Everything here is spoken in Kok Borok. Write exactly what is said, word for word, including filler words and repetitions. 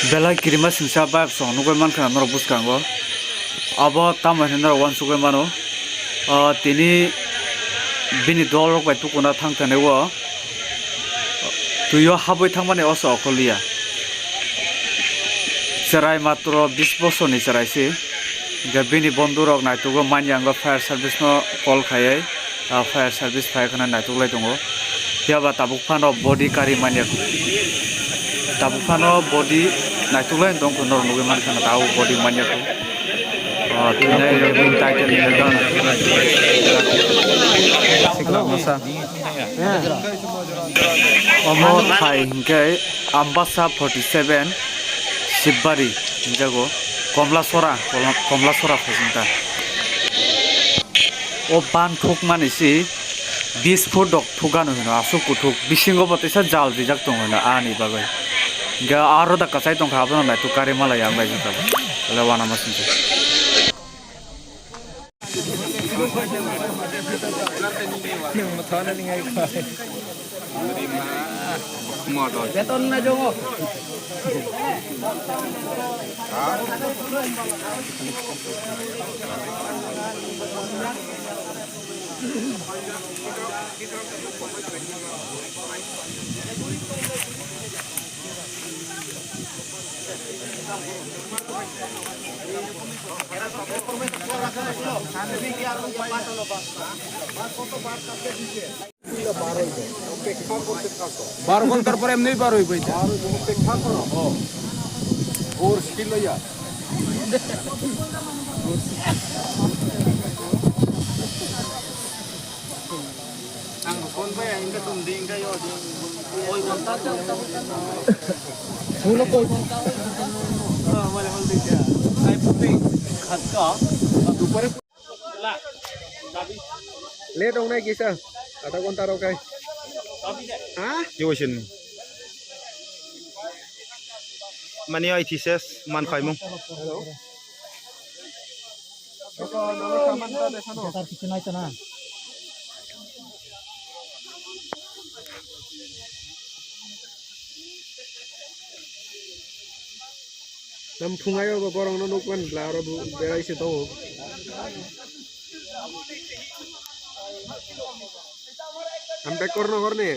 Belai kirima singsa bayap song nugwi mankha norok bwskango. Abo tamo hinwi norok uansugwi mano. Ah, tini bini dol rok bai tukuna thang thani o twi o habwi thangmani oso okholiya. Cherai matro bis bosorni cherai se. Hingkhe bini bondhu rok naitugwi manya wngkha fire service no call khaiwi. Ah, fire service phai kheno naituklai tongo. Phiya ba tabuk phano body kari manya. Tabuk phano body naituklai tong kho, norok nugwi mankha na tabuk body manya kho. Ah, thwinai rok ni title ni down. Sikla masa. Omo thai hingkhe Ambasa forty seven Sibari hinjago Komlasora, Komla-, Komlasora phai singta. O ban thukmani si bis foot dok thukgano hino, aswk kuthuk. Bisingo bo teisa jal rijak tongo hino ani bagwi. Hingke aro da kwchai tongkha, abono naituk kari malai ang bai jikha. Bole wanama singsa. Beton na jongo. বারো ঘন্টার পরে এমনিই বার হইব এটা। ও। ওর স্কিল লইয়া। Ang phone pa ya, inka tum di, inka yo di. Oi, kontak, kontak. Sulo koi. Ah, male hol di siya. Ai, puti. Khat ka. Dupare. Late wngnai kisa, adha ghonta rok hai. Ha? Kibo sini. Mani oi thesis man khaimung. Hello. Tar kichu nai tana. Nam phungai o borok no nukmani bla oro berai se tongo. Ang bek korno horni.